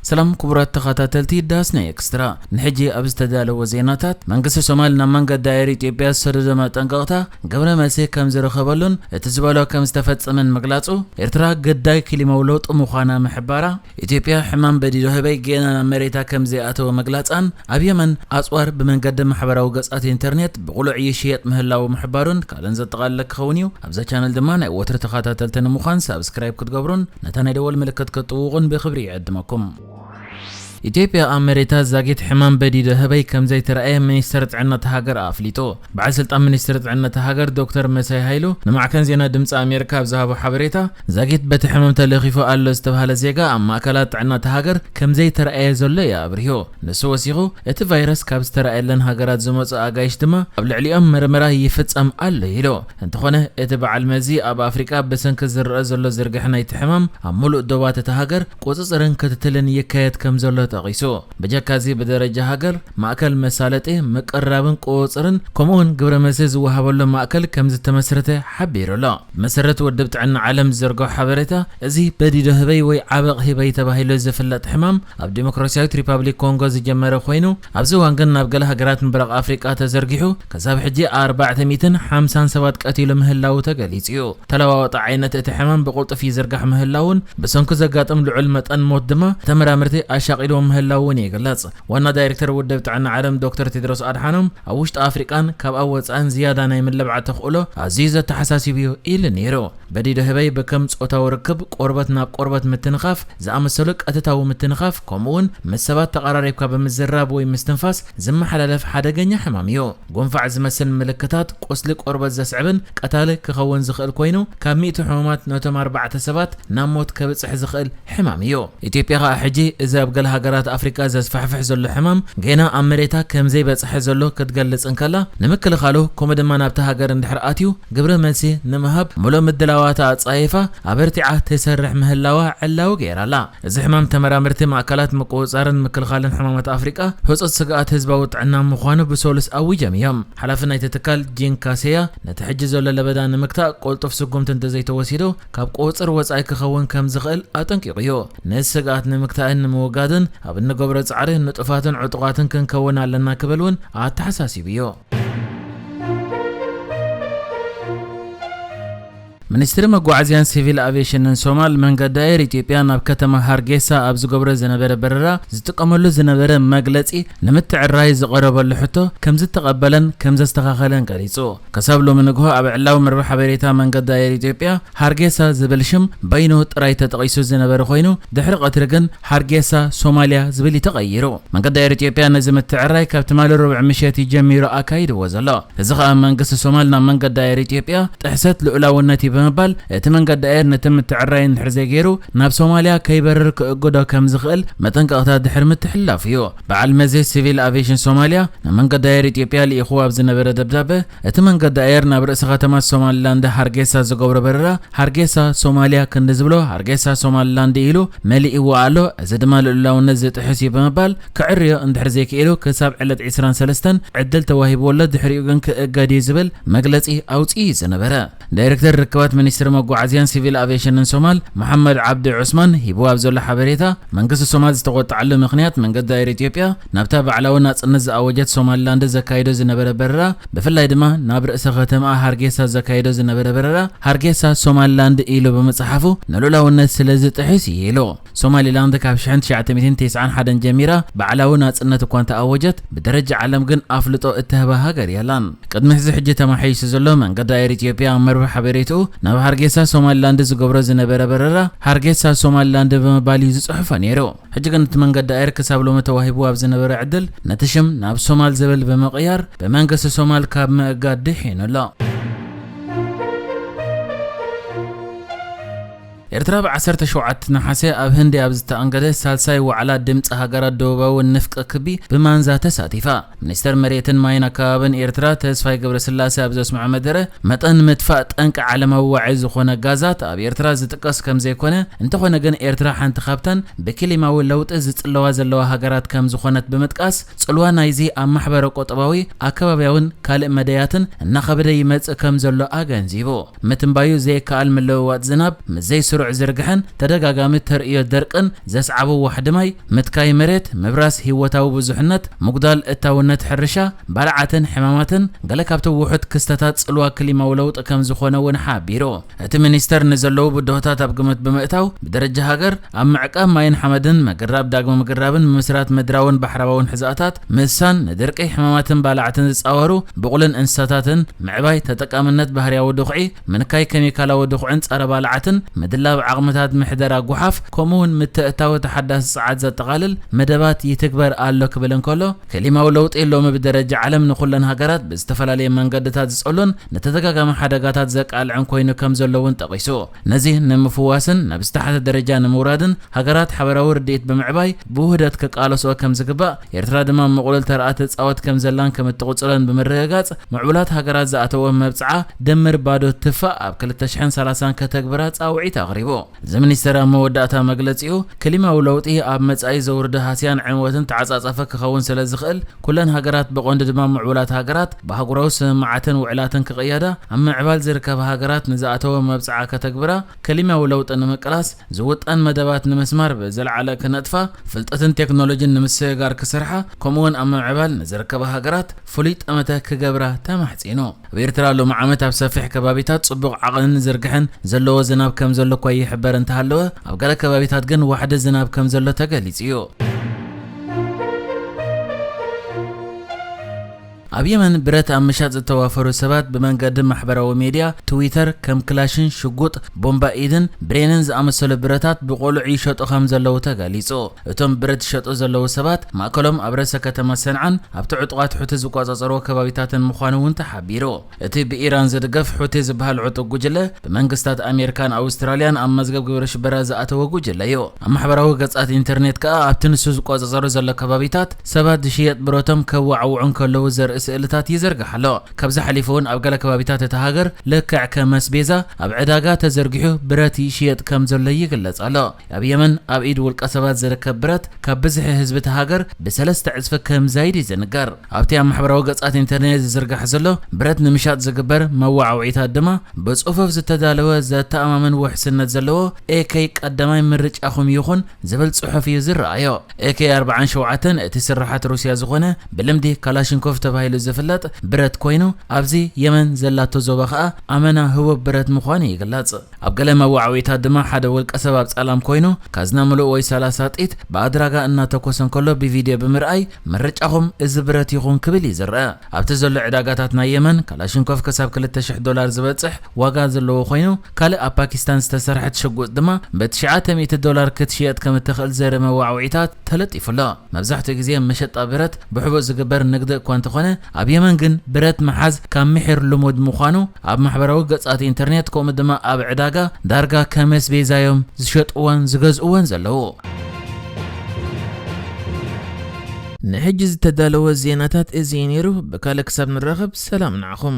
ሰላም ክቡራት ተኸታተልቲ ዳስና ኤክስትራ፣ ንሕጂ ኣብ ዝተዳለወ ዜናታት፣ መንግስቲ ሶማል ናብ መንገዲ ኣየር ኢትዮጵያ ዝሰደዶ መጠንቀቕታ ግብረ መልሲ ከም ዝረኸበሉን እቲ ዝበሎ ከም ዝተፈጸመን ምግላጹ፣ ኤርትራ ግዳይ ክሊማዊ ለውጢ ምዃና ምሕባራ፣ ኢትዮጵያ ሕማም በዲዶ ህበይ ገና ናብ መሬታ ከም ዘይኣተወ ምግላጻን፣ ኣብ የመን ኣጽዋር ብመንገዲ ማሕበራዊ ገጻት ኢንተርኔት ብቕሉዕ ይሽየጥ ምህላዉ ምሕባሩን ካልእን ዘጠቓለለ ክኸውን እዩ። ኣብዛ ቻነል ድማ ናይ ወትሪ ተኸታተልቲ ንምዃን ሳብስክራይብ ክትገብሩን ነታ ናይ ደወል ምልክት ክትጥውቑን ብኽብሪ ይዕድመኩም። ኢትዮጵያ ኣብ መሬታ ዛጊት ሕማም በዲዶ ህበይ ከም ዘይተረኣየ ሚኒስተር ጥዕና እታ ሃገር ኣፍሊጡ። በዓል ስልጣን ሚኒስትሪ ጥዕና እታ ሃገር ዶክተር መሳይ ሃይሉ ንማዕከን ዜና ድምፂ ኣሜሪካ ኣብ ዝሃቦ ሓበሬታ፣ ዛጊት በቲ ሕማም ተለኺፉ ኣሎ ዝተባሃለ ዜጋ ኣብ ማእከላት ጥዕና እታ ሃገር ከም ዘይተረኣየ ዘሎ እዩ ኣብሪሁ። ንሱ ወሲኹ፣ እቲ ቫይረስ ካብ ዝተረኣየለን ሃገራት ዝመፁ ኣጋይሽ ድማ ኣብ ልዕሊኦም መርመራ ይፍፀም ኣሎ ኢሉ። እንተኾነ፣ እቲ በዓል መዚ ኣብ ኣፍሪቃ ብሰንኪ ዝረኣ ዘሎ ዝርግሐ ናይቲ ሕማም ኣብ ሙሉእ ዶባት እታ ሃገር ቁፅፅርን ክትትልን ይካየድ ከም ዘሎ ጠቒሱ። ብጀካ እዚ ብደረጃ ሃገር ማእከል መሳለጢ፣ ምቅርራብን ቁፅፅርን ከምኡውን ግብረ መልሲ ዝወሃበሉ ማእከል ከም ዝተመስረተ ሓቢሩ ኣሎ። መሰረት ውድብ ጥዕና ዓለም ዝዘርግሖ ሓበሬታ፣ እዚ በዲዶ ህበይ ወይ ዓበቕ ህበይ ተባሂሉ ዝፍለጥ ሕማም ኣብ ዲሞክራሲያዊት ሪፓብሊክ ኮንጎ ዝጀመረ ኮይኑ፣ ኣብዚ እዋን ግን ናብ ገለ ሃገራት ምብራቕ ኣፍሪቃ ተዘርጊሑ፣ ክሳብ ሕጂ ኣርባዕተ ሚእትን ሓምሳን ሰባት ቀቲሉ ምህላዉ ተገሊጹ እዩ። ተለዋዋጢ ዓይነት እቲ ሕማም ብቕልጡፍ ይዝርጋሕ ምህላዉን ብሰንኩ ዘጋጥም ልዑል መጠን ሞት ድማ ተመራመርቲ ኣሻቒልዎ ምህላዉ እውን ይግለጽ። ዋና ዳይሬክተር ውድብ ጥዕና ዓለም ዶክተር ቴድሮስ ኣድሓኖም፣ ኣብ ውሽጢ ኣፍሪቃን ካብኣ ወጻእን ዝያዳ ናይ ምልብዓት ተኽእሎ ኣዝዩ ዘተሓሳሲብ እዩ ኢሉ ነይሩ። በዲዶ ህበይ ብከም ጾታዊ ርክብ፣ ቆርበት ናብ ቆርበት ምትንኻፍ ዝኣመሰሉ ቀጥታዊ ምትንኻፍ፣ ከምኡውን ምስ ሰባት ተቐራሪብካ ብምዝራብ ወይ ምስትንፋስ ዝመሓላለፍ ሓደገኛ ሕማም እዩ። ጉንፋዕ ዝመስል ምልክታት፣ ቁስሊ ቆርበት ዘስዕብን ቀታሊ ክኸውን ዝኽእል ኮይኑ፣ ካብ ሚእቲ ሕሙማት ነቶም ኣርባዕተ ሰባት ናብ ሞት ከብጽሕ ዝኽእል ሕማም እዩ። ኢትዮጵያ ኸኣ ሕጂ እዚ ኣብ ገለ ሃገራት ኣፍሪቃ ዘስፋሕፍሕ ዘሎ ሕማም ገና ኣብ መሬታ ከም ዘይበጽሐ ዘሎ ክትገልጽ እንከላ፣ ንምክልኻሉ ከምኡ ድማ ናብታ ሃገር እንድሕር ኣትዩ ግብረ መልሲ ንምሃብ ምሉእ ምድላዋታ ኣጻይፋ ኣበርቲዓ ትሰርሕ ምህላዋ ዕላዊ ገይራ ኣላ። እዚ ሕማም ተመራመርቲ ማእከላት ምቁጽጻርን ምክልኻልን ሕማማት ኣፍሪቃ ህጹጽ ስግኣት ህዝባዊ ጥዕና ምዃኑ ብሰሉስ ኣዊጆም እዮም። ሓላፊ ናይቲ ትካል ጂን ካሴያ፣ ነቲ ሕጂ ዘሎ ለበዳ ንምግታእ ቅልጡፍ ስጉምቲ እንተዘይተወሲዱ ካብ ቁጽጽር ወጻኢ ክኸውን ከም ዝኽእል ኣጠንቂቑ እዩ። ነዚ ስግኣት ንምግታእን ንምውጋድን ኣብ እንገብሮ ጻዕሪ ንጡፋትን ዕጡቓትን ክንከውን ኣለና ክብል እውን ኣተሓሳሲቡ እዩ። ሚኒስትሪ መጓዓዝያን ሲቪል ኣቪየሽንን ሶማል፣ መንገዲ ኣየር ኢትዮጵያ ናብ ከተማ ሃርጌሳ ኣብ ዝገብሮ ዝነበረ በረራ ዝጥቀመሉ ዝነበረ መግለጺ ንምትዕራይ ዝቐረበሉ ሕቶ ከም ዝተቐበለን ከም ዘስተኻኸለን ገሊጹ። ክሳብ ሎሚ ንግሆ ኣብ ዕላዊ መርበብ ሓበሬታ መንገዲ ኣየር ኢትዮጵያ ሃርጌሳ ዝብል ሽም በይኑ ጥራይ ተጠቒሱ ዝነበረ ኮይኑ፣ ድሕሪ ቀትሪ ግን ሃርጌሳ ሶማልያ ዝብል እዩ ተቐይሩ። መንገዲ ኣየር ኢትዮጵያ ነዚ ምትዕራይ ካብ ትማሊ ረቡዕ ምሸት እዩ ጀሚሩ ኣካይድዎ ዘሎ። እዚ ኸኣ መንግስቲ ሶማል ናብ መንገዲ ኣየር ኢትዮጵያ ጥሕሰት ልኡላውነት እዩ ብምባል፣ እቲ መንገዲ ኣየር ነቲ ምትዕራይ እንድሕር ዘይገይሩ ናብ ሶማልያ ከይበርር ክእግዶ ከም ዝኽእል መጠንቀቕታ ድሕሪ ምትሕልላፉ እዩ። በዓል መዚ ሲቪል ኣቪየሽን ሶማልያ ንመንገዲ ኣየር ኢትዮጵያ ልኢኽዎ ኣብ ዝነበረ ደብዳበ፣ እቲ መንገዲ ኣየር ናብ ርእሰ ከተማ ሶማሊላንድ ሃርጌሳ ዝገብሮ በረራ፣ ሃርጌሳ ሶማልያ ክንዲ ዝብሎ ሃርጌሳ ሶማሊላንድ ኢሉ መሊእዎ ኣሎ። እዚ ድማ ልኡላውነት ዝጥሕስ እዩ ብምባል፣ ክዕርዮ እንድሕር ዘይክኢሉ ክሳብ ዕለት ዕስራን ሰለስተን ዕድል ተዋሂብዎ ኣሎ፣ ድሕሪኡ ግን ክእገድ እዩ ዝብል መግለጺ ኣውጺኡ እዩ ዝነበረ። ዳይሬክተር ርክባት ሚኒስትሪ መጓዓዝያን ሲቪል ኣቪየሽንን ሶማል፣ መሓመድ ዓብዲ ዑስማን፣ ሂብዎ ኣብ ዘሎ ሓበሬታ፣ መንግስቲ ሶማል ዝተቖጥዓሉ ምኽንያት፣ መንገዲ ኣየር ኢትዮጵያ ናብታ ባዕላዊ ናጽነት ዝኣወጀት ሶማሊላንድ ዘካይዶ ዝነበረ በረራ፣ ብፍላይ ድማ ናብ ርእሰ ከተማኣ ሃርጌሳ ዘካይዶ ዝነበረ በረራ፣ ሃርጌሳ ሶማሊላንድ ኢሉ ብምጽሓፉ፣ ንልኡላውነት ስለ ዝጥሕስ እዩ ኢሉ። ሶማሊላንድ ካብ ሽሕን ትሽዓተ ሚእትን ተስዓን ሓደን ጀሚራ ባዕላዊ ናጽነት እኳ እንተኣወጀት፣ ብደረጃ ዓለም ግን ኣፍልጦ እትህባ ሃገር የላን። ቅድሚ ሕዚ ሕጂ ተማሓይሹ ዘሎ፣ መንገዲ ኣየር ኢትዮጵያ ኣብ መርበብ ሓበሬትኡ፣ ናብ ሃርጌሳ ሶማሊላንድ ዝገብሮ ዝነበረ በረራ፣ ሃርጌሳ ሶማሊላንድ ብምባል እዩ ዝጽሕፎ ነይሩ። ሕጂ ግን እቲ መንገዲ ኣየር ክሳብ ሎሚ ተዋሂቡ ኣብ ዝነበረ ዕድል፣ ነቲ ሽም ናብ ሶማል ዝብል ብምቕያር፣ ብመንግስቲ ሶማል ካብ ምእጋድ ድሒኑ ኣሎ። ኤርትራ ብ ዓሰርተ ሸውዓተ ነሓሰ ኣብ ህንዲ ኣብ ዝተኣንገደ ሳልሳይ ዋዕላ ድምፂ ሃገራት ደቡባዊ ንፍቀ ክቢ ብማንዛ ተሳቲፋ። ሚኒስተር መሬትን ማይን ኣከባብን ኤርትራ ተስፋይ ገብረስላሴ ኣብ ዘስምዖ መደረ፣ መጠን ምጥፋእ ጠንቂ ዓለማዊ ዋዒ ዝኾነ ጋዛት ኣብ ኤርትራ ዝጥቀስ ከም ዘይኮነ፣ እንተኾነ ግን ኤርትራ ሓንቲ ካብተን ብክሊማዊ ለውጢ ዝጽለዋ ዘለዋ ሃገራት ከም ዝኾነት ብምጥቃስ፣ ጽልዋ ናይዚ ኣብ ማሕበረ ቁጠባዊ፣ ኣከባብያውን ካልእ መደያትን እናኸበደ ይመጽእ ከም ዘሎ ኣገንዚቡ። ምትንባዩ ዘይከኣል ምልውዋጥ ዝናብ ምስ ዘይስሩ ስሩዕ ዝርግሐን ተደጋጋሚ ተርእዮ ደርቅን ዘስዓቦ ዋሕዲ ማይ፣ ምትካይ መሬት፣ ምብራስ ህይወታዊ ብዙሕነት፣ ምጉዳል እታውነት ሕርሻ፣ ባልዓትን ሕማማትን ገለ ካብቲ ውሑድ ክስተታት ጽልዋ ክሊማዊ ለውጢ ከም ዝኾነ እውን ሓቢሩ። እቲ ሚኒስተር ንዘለዉ ብድሆታት ኣብ ግምት ብምእታው፣ ብደረጃ ሃገር ኣብ ምዕቃብ ማይን ሓመድን፣ ምግራብ ዳግመ ምግራብን ምምስራት ምድራውን ባሕራውን ሕዛእታት ምስሳን፣ ንድርቂ፣ ሕማማትን ባልዓትን ዝጻወሩ ብቑልን እንስሳታትን ምዕባይ፣ ተጠቃምነት ባህርያዊ ድኹዒ፣ ምንካይ ኬሚካላዊ ድኹዕን ጸረ ባልዓትን፣ ምድላብ ዓቕምታት ምሕደራ ጓሓፍ፣ ከምኡውን ምትእታው ተሓዳሲ ጸዓት ዘጠቓልል መደባት ይትግበር ኣሎ ክብል እንከሎ፣ ክሊማዊ ለውጢ ሎሚ ብደረጃ ዓለም ንኹለን ሃገራት ብዝተፈላለየ መንገድታት ዝጸሎን ንተደጋጋሚ ሓደጋታት ዘቃልዕን ኮይኑ ከም ዘሎ እውን ጠቒሱ፣ ነዚ ንምፍዋስን ናብ ዝተሓተ ደረጃ ንምውራድን ሃገራት ሓበራዊ ርድኢት ብምዕባይ ብውህደት ክቃለስኦ ከም ዝግባእ፣ ኤርትራ ድማ ምቕሉል ተርኣ ትጻወት ከም ዘላን ከም እትቕጽሎን ብምርግጋጽ፣ ምዕቡላት ሃገራት ዝኣተወ መብጽዓ ድምር ባዶ ትፋእ ኣብ ክልተ ሽሕን ሰላሳን ከተግብራ ጻውዒት ኣቕሪቡ። እዚ ሚኒስተር ኣብ መወዳእታ መግለጺኡ፣ ክሊማዊ ለውጢ ኣብ መጻኢ ዘውርዶ ሃስያን ዕንወትን ተዓጻጻፊ ክኸውን ስለ ዝኽእል፣ ኩለን ሃገራት ብቐንዱ ድማ ምዕቡላት ሃገራት ብኣህጉራዊ ስምምዓትን ውዕላትን ክቕየዳ፣ ኣብ ምዕባል ዝርከባ ሃገራት ንዝኣተወ መብጽዓ ከተግብራ፣ ክሊማዊ ለውጢ ንምቅላስ ዝውጠን መደባት ንምስማር ብዝለዓለ ክነጥፋ፣ ፍልጠትን ቴክኖሎጂን ንምስግጋር ክሰርሓ፣ ከምኡውን ኣብ ምምዕባል ንዝርከባ ሃገራት ፍሉይ ጠመተ ክገብራ ተማሕጺኑ። ኣብ ኤርትራ ሎሚ ዓመት ኣብ ሰፊሕ ከባቢታት ጽቡቕ ዓቕንን ዝርግሐን ዘለዎ ዝናብ ከም ዘሎ እኳ ይሕበር እንተሃለወ፣ ኣብ ገለ ከባቢታት ግን ዋሕዲ ዝናብ ከም ዘሎ ተገሊጹ እዩ። ኣብ የመን ብረት ኣብ ምሻጥ ዝተዋፈሩ ሰባት ብመንገዲ ማሕበራዊ ሜድያ ትዊተር ከም ክላሽን ሽጉጥ፣ ቦምባ ኢድን ብሬንን ዝኣመሰሉ ብረታት ብቆልዑ ይሸጡ ከም ዘለዉ ተገሊጹ። እቶም ብረት ዝሸጡ ዘለዉ ሰባት ማእከሎም ኣብ ርእሰ ከተማ ሰንዓን ኣብቲ ዕጡቓት ሑቲ ዝቆጻጸርዎ ከባቢታትን ምዃኑ እውን ተሓቢሩ። እቲ ብኢራን ዝድገፍ ሑቲ ዝበሃል ዕጡቕ ጉጅለ ብመንግስታት ኣሜሪካን ኣውስትራልያን ኣብ መዝገብ ግብረ ሽበራ ዝኣተወ ጉጅለ እዩ። ኣብ ማሕበራዊ ገጻት ኢንተርኔት ከኣ ኣብቲ ንሱ ዝቆጻጸሮ ዘሎ ከባቢታት ሰባት ዝሽየጥ ብረቶም ከዋዕውዑ እንከለዉ ዘርኢ ስእልታት ይዝርጋሕ ኣሎ። ካብዚ ሓሊፉ እውን ኣብ ገለ ከባቢታት እታ ሃገር ልክዕ ከም ኣስቤዛ ኣብ ዕዳጋ ተዘርጊሑ ብረት ይሽየጥ ከም ዘሎ ይግለጽ ኣሎ። ኣብ የመን ኣብ ኢድ ውልቀ ሰባት ዝርከብ ብረት ካብ ብዝሒ ህዝቢ እታ ሃገር ብሰለስተ ዕጽፊ ከም ዛይድ እዩ ዝንገር። ኣብቲ ኣብ ማሕበራዊ ገጻት ኢንተርኔት ዝዝርጋሕ ዘሎ ብረት ንምሻጥ ዝግበር መዋዕውዒታት ድማ ብጽፉፍ ዝተዳለወ ዘተኣማምን ውሕስነት ዘለዎ ኤኬ ቀዳማይ ምርጫኹም ይኹን ዝብል ጽሑፍ እዩ ዝረኣዮ። ኤኬ ኣርባዓን ሸውዓተን እቲ ስርሓት ሩስያ ዝኾነ ብልምዲ ካላሽንኮቭ ተባሂሉ ዝፍለጥ ብረት ኮይኑ ኣብዚ የመን ዘላቶ ዞባ ከኣ ኣመና ህቡብ ብረት ምዃኑ ይግለጽ። ኣብ ገለ መዋዕዊታት ድማ ሓደ ውልቀ ሰብ ኣብ ጸላም ኮይኑ ካዝና ምሉእ ወይ ሰላሳ ጢት ብኣድራጋ እናተኮሰ እንከሎ ብቪድዮ ብምርኣይ ምርጫኹም እዚ ብረት ይኹን ክብል እዩ ዝረአ። ኣብቲ ዘሎ ዕዳጋታት ናይ የመን ካላሽንኮቭ ክሳብ ክልተ ሽሕ ዶላር ዝበጽሕ ዋጋ ዘለዎ ኮይኑ ካልእ ኣብ ፓኪስታን ዝተሰርሐት ሽጉጥ ድማ ብትሽዓተ ሚእቲ ዶላር ክትሽየጥ ከም እትኽእል ዘርኢ መዋዕዊዒታት ተለጢፉ ኣሎ። መብዛሕትኡ ግዜ መሸጣ ብረት ብሕቡእ ዝግበር ንግዲ እኳ እንተኾነ ኣብ የመን ግን ብረት ምሓዝ ካብ ምሒር ልሙድ ምዃኑ ኣብ ማሕበራዊ ገጻት ኢንተርኔት ከምኡ ድማ ኣብ ዕዳጋ ዳርጋ ከም ኣስቤዛ እዮም ዝሸጥዎን ዝገዝእዎን ዘለዉ። ንሕጂ ዝተዳለወ ዜናታት እዚ እዩ ነይሩ። ብካልእ ክሳብ ንራኸብ ሰላም ንዓኹም።